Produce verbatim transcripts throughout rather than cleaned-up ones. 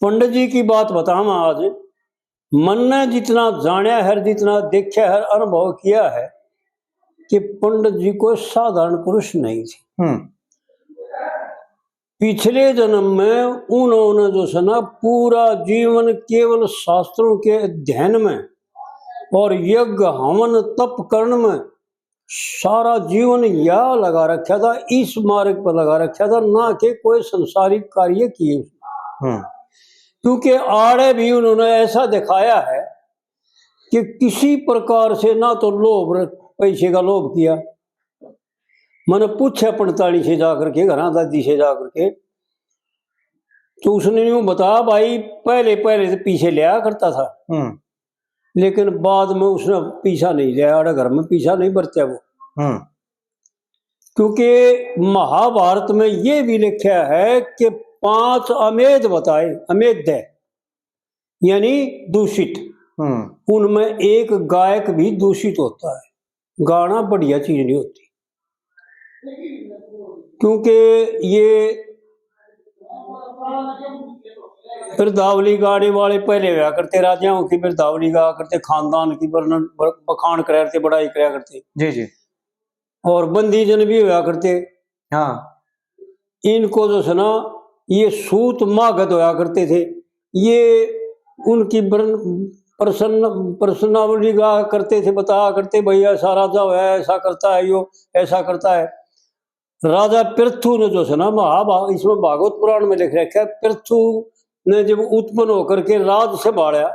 पंडित जी की बात बतावां आज, मन्ने जितना जाण्या है, जितना देख्या है, अनुभव किया है कि पंडित जी कोई साधारण पुरुष नहीं थे। हम्म। पिछले जन्म में उन्होंने जो है ना, पूरा जीवन केवल शास्त्रों के अध्ययन में और यज्ञ हवन तप करण में सारा जीवन या लगा रखा था, इस मार्ग पर लगा रखा था, ना कि कोई संसारिक कार्य किए। हम्म। क्योंकि आड़े भी उन्होंने ऐसा दिखाया है कि किसी प्रकार से ना तो लोभ, पैसे का लोभ किया। मैंने पूछा पंडितानी से जाकर के, घर दादी से जाकर के, तो उसने यूं बताया, भाई, पहले पहले तो पीछे लिया करता था, हम्म। लेकिन बाद में उसने पीछा नहीं लिया, आड़े घर में पीछा नहीं बरत्या वो। हम्म। क्योंकि महाभारत में ये भी लिखा है कि पांच अमेध बताए, अमेध है, यानी दूषित। हम्म। उनमें एक गायक भी दूषित होता है। गाना बढ़िया चीज नहीं होती, क्योंकि ये बिरदावली गाने वाले पहले हुआ करते, राजाओं की बिरदावली गाया करते, खानदान की वर्णन, बर-, बखान कराया करते, बड़ाई कराया करते। जी, जी। और बंदी जन भी हुआ करते। हाँ। इनको जो है ना, ये सूत मागध होया करते थे, ये उनकी बर-, प्रसन्न, प्रसन्नावली गाया करते थे, बताया करते, भाई, ऐसा राजा है, ऐसा करता है, यो ऐसा करता है। राजा पृथु ने जो है ना, महाभा-, इसमें भागवत पुराण में लिख रखा है, पृथु ने जब उत्पन्न होकर के राज संभाला,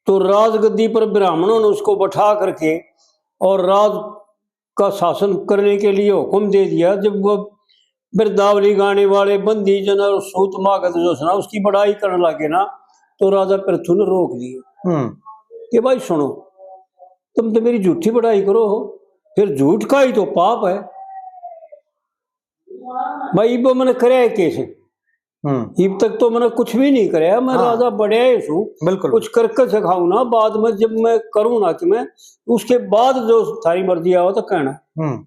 तो राजगद्दी पर ब्राह्मणों ने उसको बैठा करके और राज का शासन करने के लिए हुक्म दे दिया। जब वो बिरदावली गाने वाले बंदी जन और सूत मागध जो है ना, उसकी बड़ाई करने लगे ना, तो राजा पृथु ने रोक दिए हम्म। कि भाई सुनो, तुम तो मेरी झूठी बड़ाई करो हो, फिर झूठ का ही तो पाप है। भाई, इब मैंने करया है के से? हम्म। इब तक तो मैंने कुछ भी नहीं करया, मैं हाँ। राजा बढ़िया ही हूँ। बिल्कुल। कुछ करके सिखाऊं ना, बाद में जब मैं करूँ ना कि मैं, उसके बाद जो थारी मर्जी आओ तो कहना। हम्म।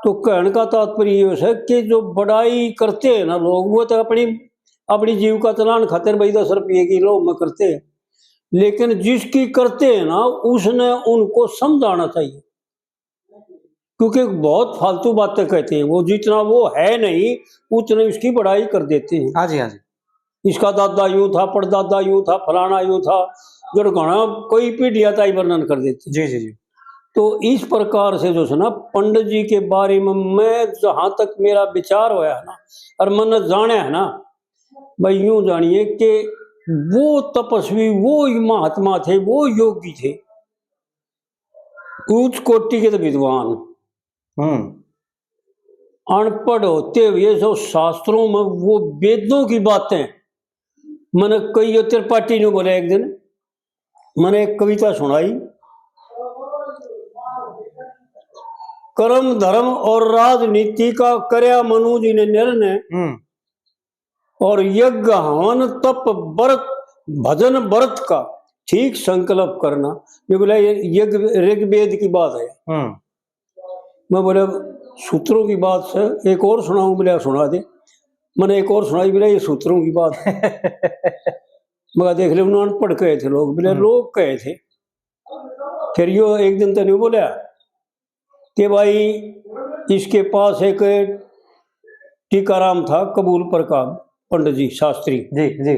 तो कहने का तात्पर्य ये है कि जो बड़ाई करते हैं ना लोग, वो तो अपनी, अपनी जीव का चलान खातिर भाई दस रुपये की लोभ में करते हैं, लेकिन जिसकी करते हैं ना, उसने उनको समझाना चाहिए, क्योंकि बहुत फालतू बातें कहते हैं वो, जितना वो है नहीं उतने उसकी बड़ाई कर देते हैं। हाँ जी, हाँ जी। इसका दादा यूं था, परदादा यूं था, फलाना यूं था, जो घना कोई पीढ़ियां ताई वर्णन कर देते हैं। जी, जी, जी। तो इस प्रकार से जो है ना, पंडित जी के बारे में मैं, जहां तक मेरा विचार होया है ना और मैंने जाना है ना, भाई, यूं जानिए कि वो तपस्वी, वो महात्मा थे, वो योगी थे, ऊंच कोटि के तो विद्वान। हम्म। अनपढ़ होते हुए जो शास्त्रों में वो वेदों की बातें, मैंने कही, यो त्रिपाठी ने बोला एक दिन, मैंने एक कविता सुनाई, कर्म धर्म और राजनीति का करया मनु जी ने निर्णय, हम्म। और यज्ञ हवन तप व्रत भजन व्रत का ठीक संकल्प करना। मैं बोला, ये यज्ञ ऋग्वेद की बात है। हम्म। मैं बोला, सूत्रों की बात से एक और सुनाऊं? बोला, सुना दे। मैंने एक और सुनाई, बोला, ये सूत्रों की बात है। मगर देख ले, उन्होंने पढ़ कहे थे लोग, बोले, हम्म। लोग कहे थे। फिर यो एक दिन तो नहीं बोला कि भाई, इसके पास एक टीकाराम था, कबूलपुर का पंडित जी शास्त्री। जी, जी।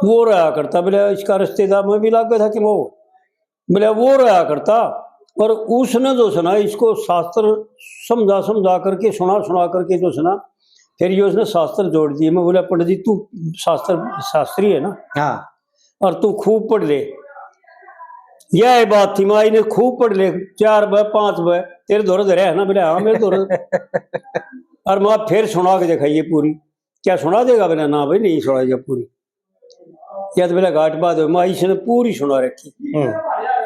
वो रहा करता, बोले, इसका रिश्तेदार मैं भी लग गया था कि वो, बोले, वो रहा करता। और उसने जो है ना, इसको शास्त्र समझा समझा करके, सुना सुना करके जो है ना, फिर ये उसने शास्त्र जोड़ दिए। मैं बोला, पंडित जी, तू शास्त्र, शास्त्री है ना? हाँ। और तू खूब पढ़ ले। यह बात थी, माँ, इन्हें खूब पढ़ ले, चार ब, पांच ब, तेरे धोरे धरे है ना? बोले, हाँ, मेरे धोरे। और माँ फिर सुना के दिखाइए पूरी। क्या सुना देगा? बोले, ना भाई, नहीं सुनाएगा पूरी। या तो बोला, घाट बात हो, माँ, इसने पूरी सुना रखी। हम्म।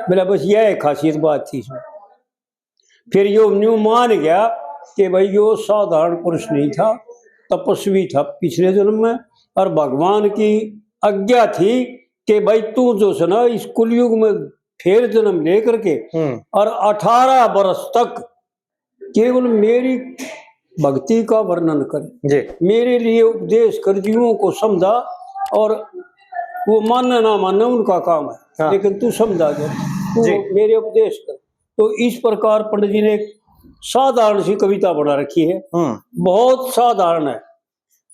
बोला, बस यह एक खासियत बात थी इसमें। फिर यो न्यू मान गया कि भाई, यो साधारण पुरुष नहीं था, तपस्वी था पिछले जन्म में, और भगवान की आज्ञा थी कि भाई, तू जो है ना, इस कुलयुग में फिर जन्म लेकर के हम्म। और अठारह बरस तक केवल मेरी भक्ति का वर्णन कर, जी। मेरे लिए उपदेश कर, जीवों को समझा, और वो माने ना माने उनका काम है, हाँ। लेकिन तू समझा दे, तू जी। मेरे उपदेश कर। तो इस प्रकार पंडित जी ने एक साधारण सी कविता बना रखी है, हम्म। बहुत साधारण है,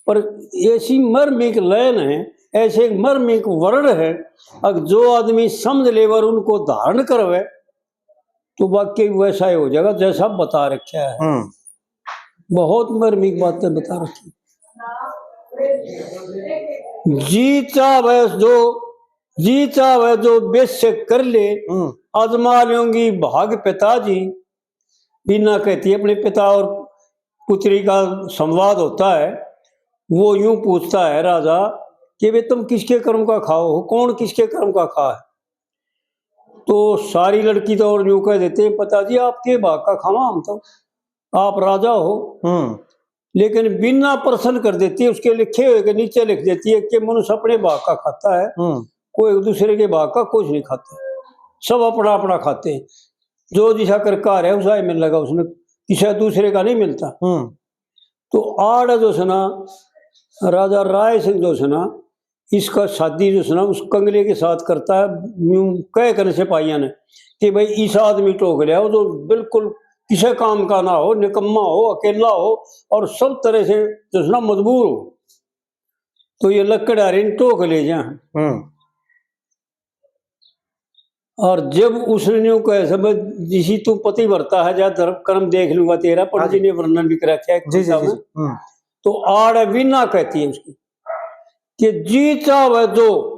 पर ऐसी मर्मिक लाइन है, ऐसे मर्मिक वर्ण है, अगर जो आदमी समझ लेवर उनको धारण करवे, तो वाकई वैसा ही हो जाएगा जैसा बता रखा है। हम्म। बहुत मर्मिक बातें बता रखी। जी चाहे जो, जी चाहे जो बेशक कर ले, हम्म। आजमा लूंगी भाग पिताजी। बीना कहती है, अपने पिता और पुत्री का संवाद होता है, वो यूं पूछता है राजा कि वे तुम किसके कर्म का खाओ हो, कौन किसके कर्म का खा है? तो सारी लड़की तो और यूं कह देते हैं, पिताजी आपके भाग का खावा हम तो, आप राजा हो। हम्म। लेकिन बीना प्रश्न कर देती है, उसके लिखे हुए के नीचे लिख देती है कि मनुष्य अपने भाग का खाता है, हम्म। कोई एक दूसरे के भाग का कुछ नहीं खाता, सब अपना अपना खाते हैं। जो जिसा कर कार्य है उसा ही मिल लगा उसने, किसी दूसरे का नहीं मिलता। हम्म। तो आड़ जो सै ना, राजा राय सिंह जो सै ना, इसका शादी जो सै ना उस कंगले के साथ करता है, यूं कह कर सिपाहियां ने कि भाई इस आदमी टोक लिया हो जो बिल्कुल किसी काम का ना हो, निकम्मा हो, अकेला हो और सब तरह से जो सै ना मजबूर हो, तो ये लकड़हारे ने टोक ले जा। हम्म। और जब उसने न्यू कहे, सब जिसी तू पतिव्रता है, जा धर्म कर्म देख लूंगा तेरा, हाँ पंडित जी जी। ने वर्णन भी कर रखा है जी, जी, किताब जी, में। जी। हम्म। तो आड़ वीना कहती है उसकी कि जी चाहे जो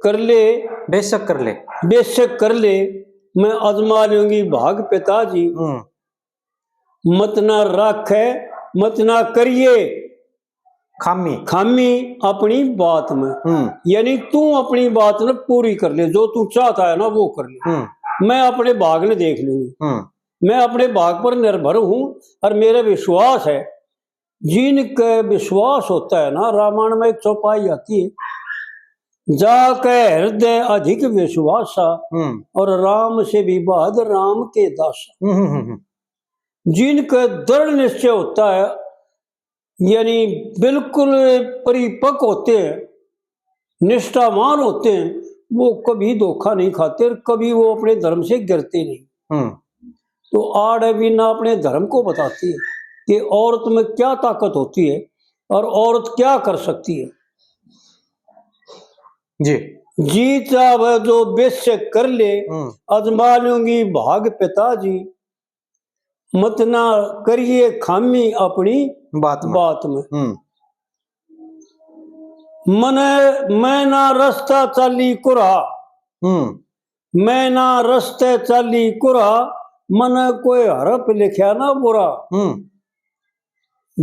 कर ले, बेशक कर ले। बेशक कर ले, मैं आजमा लूंगी भाग पिताजी। हम्म। मत ना राखे, मत ना करिए खामी। खामी अपनी बात में। हम्म। यानी तू अपनी बात ने पूरी कर ले, जो तू चाहता है ना वो कर ले। हम्म। मैं अपने भाग ने देख लूंगी। हम्म। मैं अपने भाग पर निर्भर हूं और मेरा विश्वास है। जिनके विश्वास होता है ना, रामायण में एक चौपाई आती है, जाके हृदय अधिक विश्वासा हम्म। और राम से विवाद राम के दासा। हम्म, हम्म, हम्म। जिनके दृढ़ निश्चय होता है, यानी बिल्कुल परिपक्व होते हैं, निष्ठावान होते हैं, वो कभी धोखा नहीं खाते और कभी वो अपने धर्म से गिरते नहीं। हम्म। तो आड़ वीना अपने धर्म को बताती है कि औरत में क्या ताकत होती है और औरत क्या कर सकती है। जी। जी चाहे जो बेशक कर ले, हम्म। आजमा लूंगी भाग पिताजी। मत ना करिए खामी अपनी बात में। बात में। हम्म। मने, मैं ना रास्ता चाली कुरा। हम्म। मैं ना रास्ते चाली कुरा, मने कोई हरफ लिखा ना बुरा। हम्म।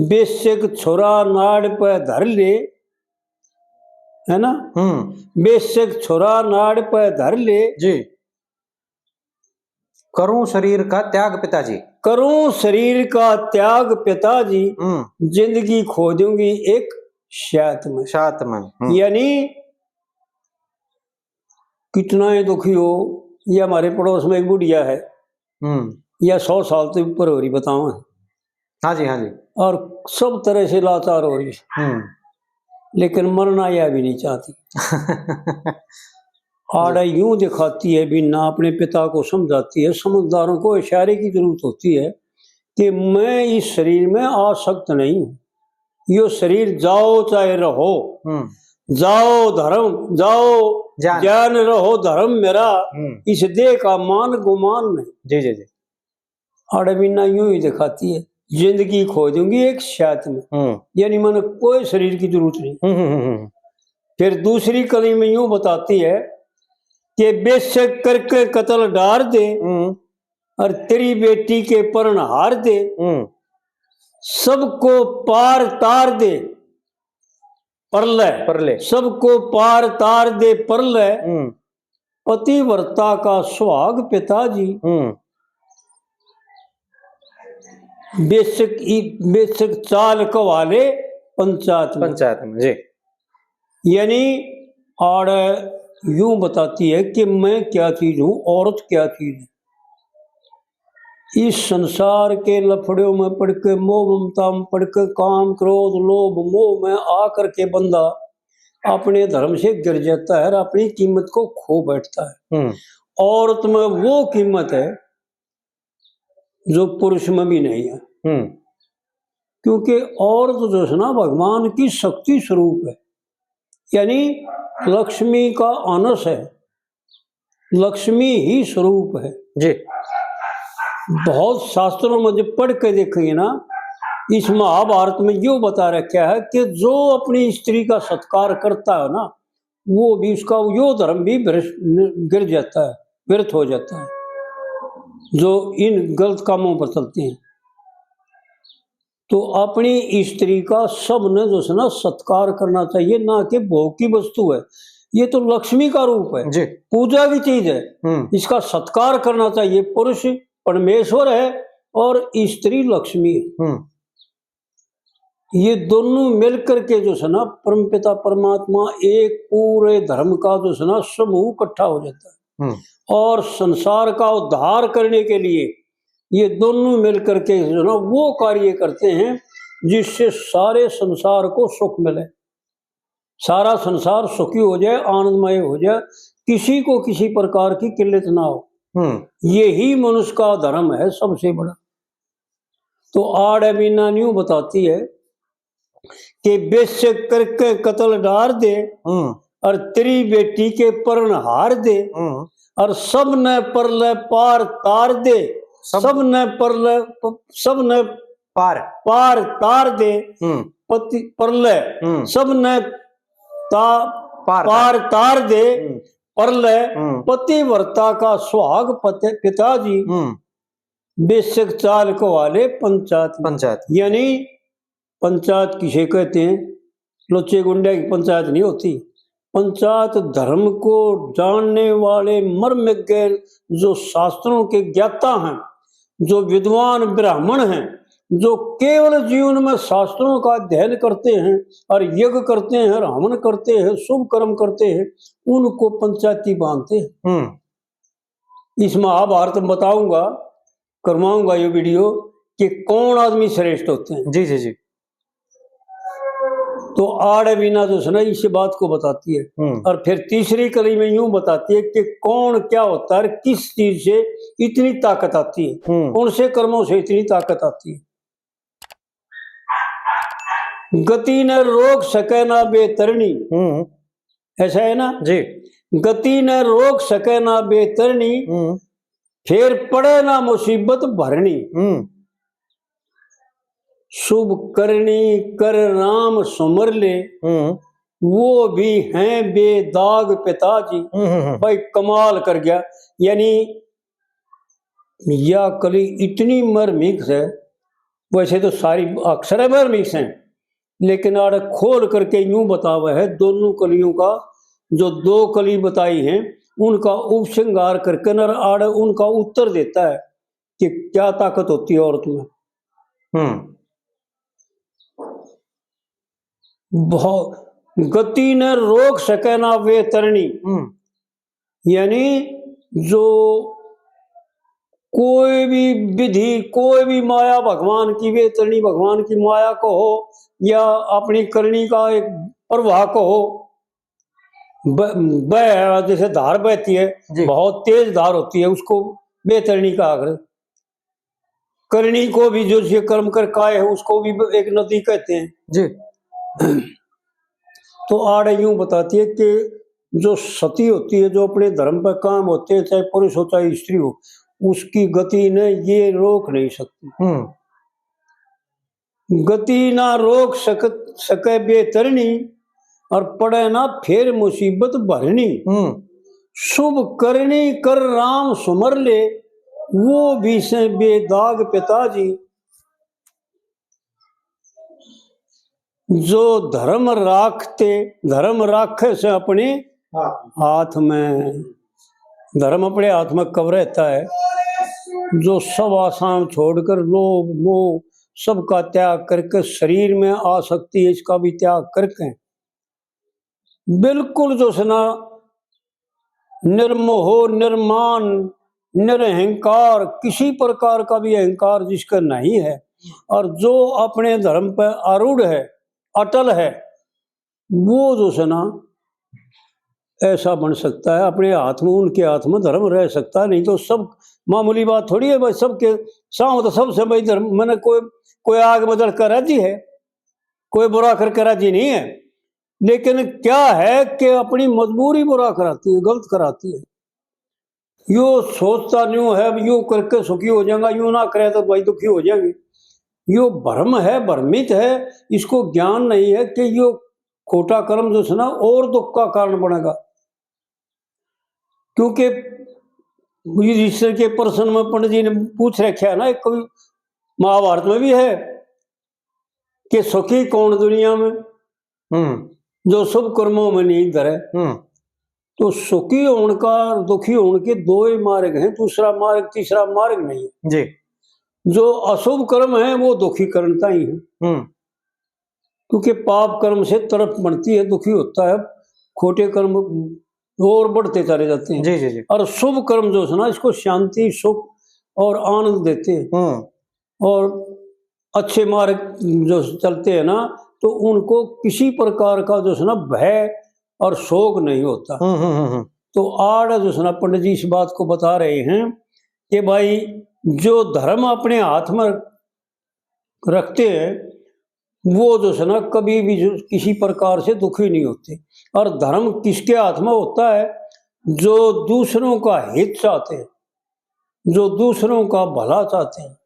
बेशक छोरा नाड़ पे धर ले, है ना? हम्म। बेशक छोरा नाड़ पे धर ले। जी। करूं शरीर का त्याग पिताजी। करूं शरीर का त्याग पिताजी, हम्म। जिंदगी खो दूंगी एक शात में। शात में, हम्म। यानी कितना ही दुखी हो, ये हमारे पड़ोस में एक बुढ़िया है, हम्म। या सौ साल से ऊपर हो रही, बताओ। हाँ जी, हाँ जी। और सब तरह से लाचार हो रही, हम्म। लेकिन मरना यह भी नहीं चाहती। आड़े यूं दिखाती है, वीना अपने पिता को समझाती है। समझदारों को इशारे की जरूरत होती है कि मैं इस शरीर में आसक्त नहीं हूं। यो शरीर जाओ चाहे रहो, हम्म। जाओ धर्म, जाओ ज्ञान। ज्ञान, रहो धर्म मेरा, हम्म। इस देह का मान गुमान नहीं। जी, जी, जी। आड़े वीना यूं ही दिखाती है, जिंदगी खो दूंगी एक शात में। हम्म। यानी मैंने कोई शरीर की जरूरत नहीं। हम्म, हम्म, हम्म, हम्म। फिर दूसरी कली में यूं बताती है कि बेशक करके कत्ल डार दे, हम्म। और तेरी बेटी के परण हार दे, हम्म। सबको पार तार दे, परलय। परलय। सबको पार तार दे, परलय। हम्म। पतिव्रता का सुहाग पिताजी। हम्म। बेशक ई, बेशक चाल कवाले पंचायत में। पंचायत में, जी। यानी आड़ यूं बताती है कि मैं क्या चीज हूं, औरत क्या चीज है। इस संसार के लफड़ों में पड़ के, मोह ममता में पड़ के, काम क्रोध लोभ मोह में आ करके बंदा अपने धर्म से गिर जाता है और अपनी कीमत को खो बैठता है। हम्म। औरत में वो कीमत है जो पुरुष में भी नहीं है। हम्म। क्योंकि औरत जो है ना, भगवान की शक्ति स्वरूप है, यानी लक्ष्मी का अंश है, लक्ष्मी ही स्वरूप है। जी। बहुत शास्त्रों में जब पढ़ के देखेंगे ना, इस महाभारत में यो बता रखा है कि जो अपनी स्त्री का सत्कार करता है ना, वो भी, उसका यो धर्म भी भ्रष्ट, गिर जाता है, व्यर्थ हो जाता है, जो इन गलत कामों पर चलते हैं। तो अपनी स्त्री का सब ने जो है ना, सत्कार करना चाहिए, ना कि भोग की वस्तु है। ये तो लक्ष्मी का रूप है, जी। पूजा की चीज है। हम्म। इसका सत्कार करना चाहिए। पुरुष परमेश्वर है और स्त्री लक्ष्मी है। हम्म। ये दोनों मिल करके जो है ना, परमपिता परमात्मा एक पूरे धर्म का जो है ना, समूह इकट्ठा हो जाता है। हम्म। और संसार का उद्धार करने के लिए ये दोनों मिल करके जो है ना, वो कार्य करते हैं जिससे सारे संसार को सुख मिले, सारा संसार सुखी हो जाए, आनंदमय हो जाए, किसी को किसी प्रकार की किल्लत ना हो। हम्म। यही मनुष्य का धर्म है सबसे बड़ा। तो आड़े मीना न्यू बताती है कि बेशक करके कत्ल डार दे, हम्म। और तेरी बेटी के परण हार दे, हम्म। और सब ने परले पार तार दे, सब सब ने परले, सब ने पार। पार तार दे, हम्म। पति परले, हम्म। सब ने ता-, पार पार तार। तार दे, हम्म। परले, हम्म। पतिव्रता का सुहाग पति, पिताजी, हम्म। बेशक चाल को वाले पंचायत में। पंचायत। यानी पंचायत किसे कहते हैं? लुच्चे गुंडे की पंचायत नहीं होती। पंचायत धर्म को जानने वाले मर्मज्ञ, जो शास्त्रों के ज्ञाता हैं, जो विद्वान ब्राह्मण हैं, जो केवल जीवन में शास्त्रों का अध्ययन करते हैं और यज्ञ करते हैं और हवन करते हैं, शुभ कर्म करते हैं, उनको पंचायती मानते हैं। हम्म। इस महाभारत में बताऊंगा, करवाऊंगा ये वीडियो कि कौन आदमी श्रेष्ठ होते हैं। जी, जी, जी। तो आड़े मीना जो है ना, इसी बात को बताती है। हम्म। और फिर तीसरी कली में यूं बताती है कि कौन क्या होता है और किस चीज से इतनी ताकत आती है, हम्म। कौन से कर्मों से इतनी ताकत आती है। गति न रोक सके ना बेतरनी। हम्म। ऐसा है ना? जी। गति न रोक सके ना बेतरनी, हम्म। फिर पड़े ना मुसीबत भरनी। हम्म। शुभ करनी कर राम सुमर ले, हम्म। वो भी हैं बेदाग पिताजी। हम्म, हम्म, हम्म। भाई कमाल कर गया, यानी या कली इतनी मरमीक से, वैसे तो सारी अक्सर मरमीक से, लेकिन आड़े खोल करके यूं बतावे है दोनों कलियों का, जो दो कली बताई हैं, उनका उपसंहार करके न आड़े उनका उत्तर देता है कि क्या ताकत होती है औरत में। हम्म। बहुत गति ने रोक सके ना वे तरनी। हम्म। यानी जो कोई भी विधि, कोई भी माया भगवान की, बेतरनी भगवान की माया को हो या अपनी करनी का एक प्रवाह को हो, ब-, बह, जैसे धार बहती है, जी। बहुत तेज धार होती है, उसको बेतरनी कहा कर। करनी को भी, जो ये कर्म कर काय है, उसको भी एक नदी कहते हैं। जी। तो आड़े यूं बताती है कि जो सती होती है, जो अपने धर्म पर काम होते हैं, चाहे पुरुष हो चाहे स्त्री हो, उसकी गति ने ये रोक नहीं सकती। हम्म। गति ना रोक सक-, सके बेतरनी, और पड़े ना फेर मुसीबत भरनी। हम्म। शुभ करनी कर राम सुमर ले, वो भी से बेदाग पिताजी। जो धर्म राखते, धर्म राखे से अपने हाँ। हाथ में, धर्म अपने हाथ में कब रहता है? जो सब आशाएं छोड़कर, लोभ मोह सबका त्याग करके, शरीर में आसक्ति है इसका भी त्याग करके, बिल्कुल जो है ना, निर्मोह निर्माण, निरहंकार, किसी प्रकार का भी अहंकार जिसका नहीं है, और जो अपने धर्म पर आरूढ़ है, अटल है, वो जो है ना, ऐसा बन सकता है। अपने हाथ में, उनके हाथ में धर्म रह सकता है, नहीं तो सब मामूली बात थोड़ी है भाई। सबके साथ तो सबसे भाई धर्म, मैंने कोई, कोई आग में धर कर राजी है, कोई बुरा करके राजी नहीं है। लेकिन क्या है कि अपनी मजबूरी बुरा कराती है, गलत कराती है। यो सोचता न्यू है, अब यो करके सुखी हो जाएगा, यो ना करे तो भाई दुखी हो जाएंगे। यो भ्रम है, भ्रमित है, इसको ज्ञान नहीं है कि यो खोटा कर्म जो है ना, और दुख का कारण बनेगा। क्योंकि युधिष्ठिर के प्रश्न में पंडित जी ने पूछ रखा है ना, एक कवि महाभारत में भी है कि सुखी कौन दुनिया में, हम्म। जो शुभ कर्मों में नींद धरे। हम्म। तो सुखी होने का और दुखी होने के दो ही मार्ग हैं, दूसरा मार्ग, तीसरा मार्ग नहीं है। जी। जो अशुभ कर्म है, वो दुखी करण ताई है। हम्म। क्योंकि पाप कर्म से तड़प बनती है, दुखी होता है, खोटे कर्म और बढ़ते चले जाते हैं। जी, जी, जी। और शुभ कर्म जो है ना, इसको शांति, सुख और आनंद देते हैं। हम्म। और अच्छे मार्ग जो चलते हैं ना, तो उनको किसी प्रकार का जो है ना, भय और शोक नहीं होता। हम्म, हम्म, हम्म, हम्म। तो आड़ जो है ना, पंडित जी इस बात को बता रहे हैं कि भाई, जो धर्म अपने हाथ में रखते हैं, वो जो है ना, कभी भी जो, किसी प्रकार से दुखी नहीं होते। और धर्म किसके हाथ में होता है? जो दूसरों का हित चाहते हैं, जो दूसरों का भला चाहते हैं,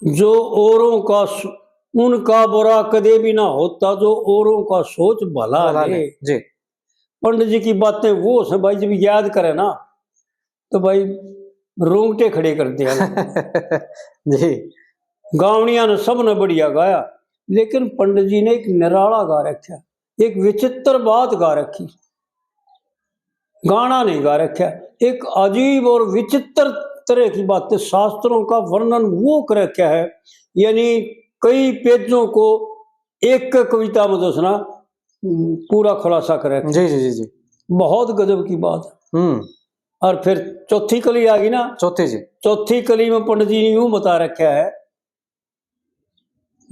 जो औरों का सो-, उनका बुरा कदे भी ना होता, जो औरों का सोच भला भला ले। ले, जी। पंडित जी की बातें वो से भाई, जब याद करे ना, तो भाई, रोंगटे खड़े कर दिया। जी। गावणिया ने सब ने बढ़िया गाया, लेकिन पंडित जी ने एक निराला गा रखा, एक विचित्र बात गा रखी। गाना नहीं गा रखा, एक अजीब और विचित्र तरह की बातें, शास्त्रों का वर्णन वो कर रखा है, यानी कई पेजों को एक कविता में जो है ना, पूरा खुलासा कर रखा। जी, जी, जी, जी। बहुत गजब की बात है। हम्म। और फिर चौथी कली आ गई ना। चौथी जी। चौथी कली में पंडित जी ने यूं बता रखा है,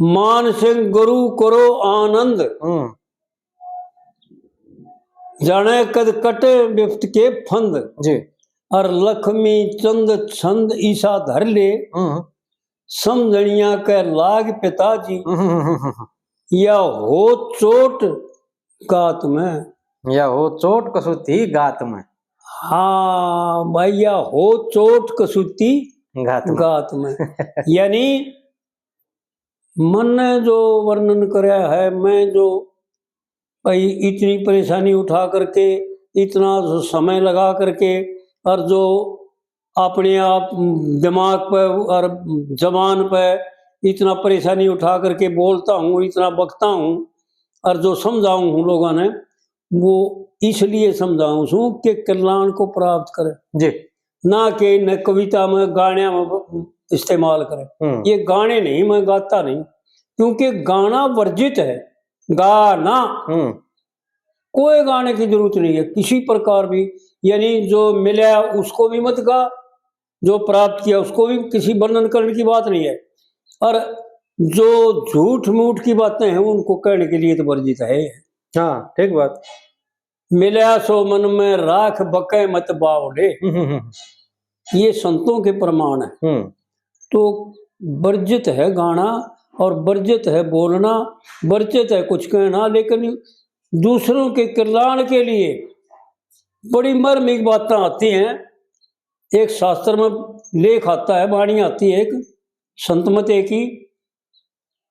"मानसिंह गुरु करो आनंद, हम्म। जाने कद कटे विपत के फंद। जी। और लक्ष्मी चंद छंद ईसा धर ले, हम्म। समझनिया के लाग पिताजी।" हम्म। या हो चोट गात में। या हो चोट कसूती गात में। हाँ भाई, या हो चोट कसूती गात में। गात में। यानी मन्ने जो वर्णन करया है, मैं जो भाई इतनी परेशानी उठा करके, इतना जो समय लगा करके, और जो अपने आप दिमाग पे और जबान पे इतना परेशानी उठा करके बोलता हूँ, इतना बकता हूँ और जो समझाऊँ हूँ लोगों ने, वो इसलिए समझाऊँ सूं कि कल्याण को प्राप्त करे। जी। ना कि इन्हें कविता में, गाणिया में इस्तेमाल करे। हम्म। ये गाने नहीं, मैं गाता नहीं, क्योंकि गाना वर्जित है। गाना। हम्म। कोई गाने की जरूरत नहीं है किसी प्रकार भी, यानी जो मिला उसको भी मत गा, जो प्राप्त किया उसको भी किसी वर्णन करने की बात नहीं है, और जो झूठ मूठ की बातें हैं उनको कहने के लिए तो वर्जित है। हाँ, ठीक बात। "मिला सो मन में राख बके मत बावले।" हम्म, हम्म, हम्म। ये संतों के प्रमाण है। हम्म। तो वर्जित है गाना और वर्जित है बोलना, वर्जित है कुछ कहना, लेकिन दूसरों के कल्याण के लिए बड़ी मार्मिक बातें आती हैं। एक शास्त्र में लेख आता है, वाणी आती है एक संत मते की,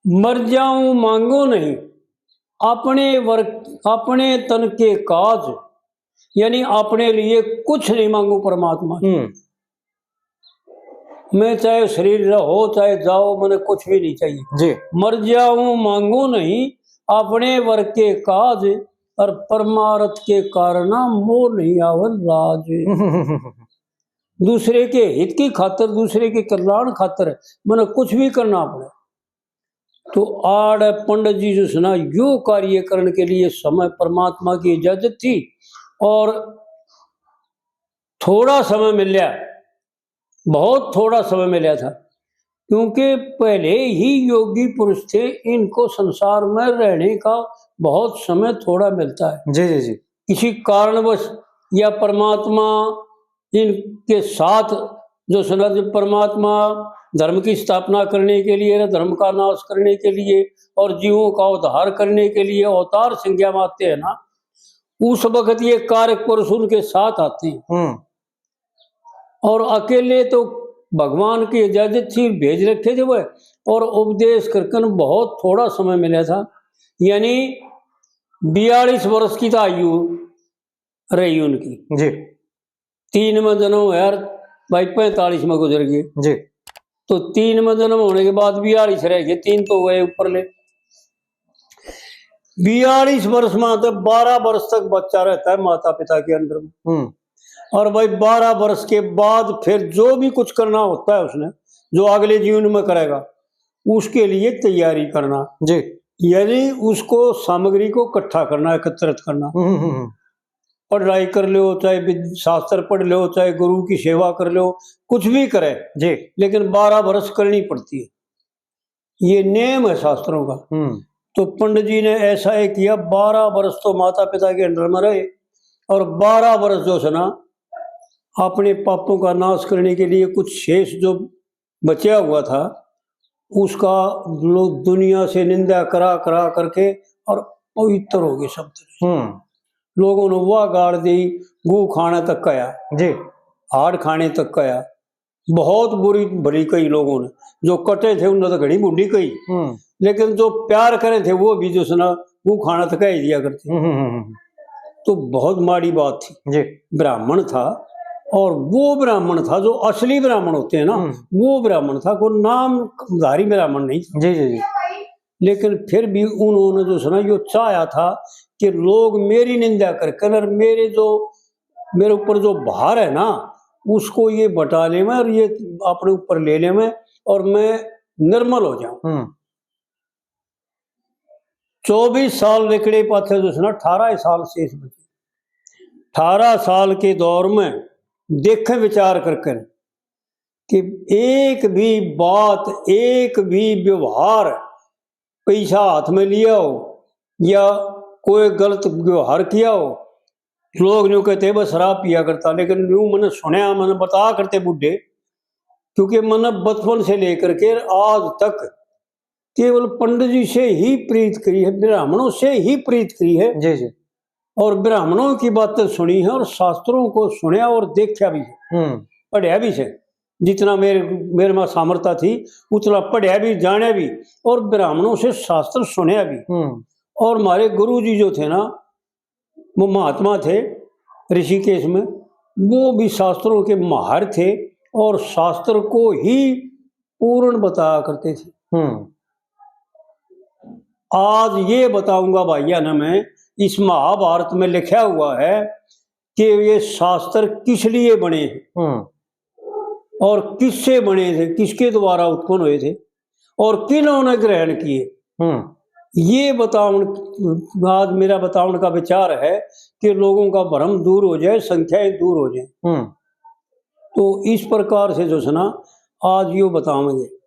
"मर जाऊं मांगो नहीं, अपने वर्ग, अपने तन के काज।" यानी अपने लिए कुछ नहीं मांगू परमात्मा से। हम्म। मैं चाहे शरीर रहो, चाहे जाओ, मैंने कुछ भी नहीं चाहिए। जी। "मर जाऊं मांगू नहीं, अपने वर्ग के काज, और परमारथ के कारना मोह नहीं आवे लाज।" दूसरे के हित की खातर, दूसरे के कल्याण खातर मैंने कुछ भी करना पड़े। तो आड़ पंडित जी जो है ना, यो कार्य करने के लिए समय परमात्मा की इजाजत थी। और थोड़ा समय मिलया, बहुत थोड़ा समय मिलया था, क्योंकि पहले ही योगी पुरुष थे, इनको संसार में रहने का बहुत समय थोड़ा मिलता है। जी, जी, जी। इसी कारणवश या परमात्मा इनके साथ जो सना, जो परमात्मा धर्म की स्थापना करने के लिए, धर्म का नाश करने के लिए और जीवों का उद्धार करने के लिए अवतार संज्ञा में आते हैं ना, उस वक्त ये कारक पुरुष उनके साथ आते हैं। हम्म। और अकेले तो भगवान की इजाजत थी, भेज रखे थे वह, और उपदेश करके बहुत थोड़ा समय मिला था, यानी बयालीस वर्ष की तो आयु रही उनकी। जी। तीन में जन्म होया, भाई पैंतालीस में गुजर गए। जी। तो तीन में जन्म होने के बाद बयालीस रह गए, तीन तो गए ऊपर ले। बयालीस वर्ष में तो बारह वर्ष तक बच्चा रहता है माता पिता के अंडर में। हम्म। और भाई बारह वर्ष के बाद फिर जो भी कुछ करना होता है उसने, जो अगले जीवन में करेगा, उसके लिए तैयारी करना। जी। यानी उसको सामग्री को इकट्ठा करना, एकत्रित करना। हम्म, हम्म, हम्म। पढ़ाई कर लो, चाहे विद-, शास्त्र पढ़ लो, चाहे गुरु की सेवा कर लो, कुछ भी करे, जी। लेकिन बारह वर्ष करनी पड़ती है। ये नियम है शास्त्रों का। हम्म। तो पंडित जी ने ऐसा ही किया, बारह वर्ष तो माता पिता के अंडर में रहे और बारह वर्ष जो है ना, अपने पापों का नाश करने के लिए कुछ शेष जो बचा हुआ था, उसका लोग दुनिया से निंदा करा करा करके और पवित्र हो गए सब तरह से। हम्म। लोगों ने वाह गाड़ दी, गू खाने तक कहा, जी। हाड़ खाने तक कहा, बहुत बुरी भली कही लोगों ने। जो कटे थे उन्होंने तो घणी बुढ़ी कही, हम्म। लेकिन जो प्यार करे थे वो भी जो सना गू खाना तो कह ही दिया करते। हम्म, हम्म, हम्म। तो बहुत माड़ी बात थी। जी। ब्राह्मण था, और वो ब्राह्मण था जो असली ब्राह्मण होते हैं ना, हम्म। वो ब्राह्मण था, कोई नामधारी ब्राह्मण नहीं था। जी, जी, जी। लेकिन फिर भी उन्होंने जो सना यो चाहा था कि लोग मेरी निंदा करके और मेरे जो, मेरे ऊपर जो भार है ना, उसको ये बटा लेवे और ये अपने ऊपर ले लेवे और मैं निर्मल हो जाऊं। हम्म। चौबीस साल लिकड़े पाछे जो सना अठारह साल शेष बचे। अठारह साल के दौर में देखे विचार करके कि एक भी बात, एक भी व्यवहार, पैसा हाथ में लिया हो या कोई गलत व्यवहार किया हो, लोग न्यू कहते, "बस शराब पिया करता," लेकिन न्यू मैंने सुनया, मैंने बता करते बूढ़े, क्योंकि मैंने बचपन से लेकर के आज तक केवल पंडित जी से ही प्रीत करी है, ब्राह्मणों से ही प्रीत करी है। जी, जी। और ब्राह्मणों की बातें सुनी है और शास्त्रों को सुना और देखा भी है, हम्म। पढ़ा भी से। जितना मेरे, मेरे में सामर्थ्य थी, उतना पढ़ा भी, जाना भी, और ब्राह्मणों से शास्त्र सुना भी। हम्म। और हमारे गुरु जी जो थे ना, वो महात्मा थे ऋषिकेश में, वो भी शास्त्रों के माहिर थे और शास्त्र को ही पूर्ण बताया करते थे। हम्म। आज ये बताऊंगा भाइया ना, मैं, इस महाभारत में लिखा हुआ है कि ये शास्त्र किस लिए बने हैं हम्म। और किससे बने थे, किसके द्वारा उत्पन्न हुए थे और किन्होंने ग्रहण किए। हम्म। ये बतावन, आज मेरा बतावन का विचार है कि लोगों का भ्रम दूर हो जाए, संख्याएं दूर हो जाए। हम्म। तो इस प्रकार से जो है ना, आज यो बतावेंगे।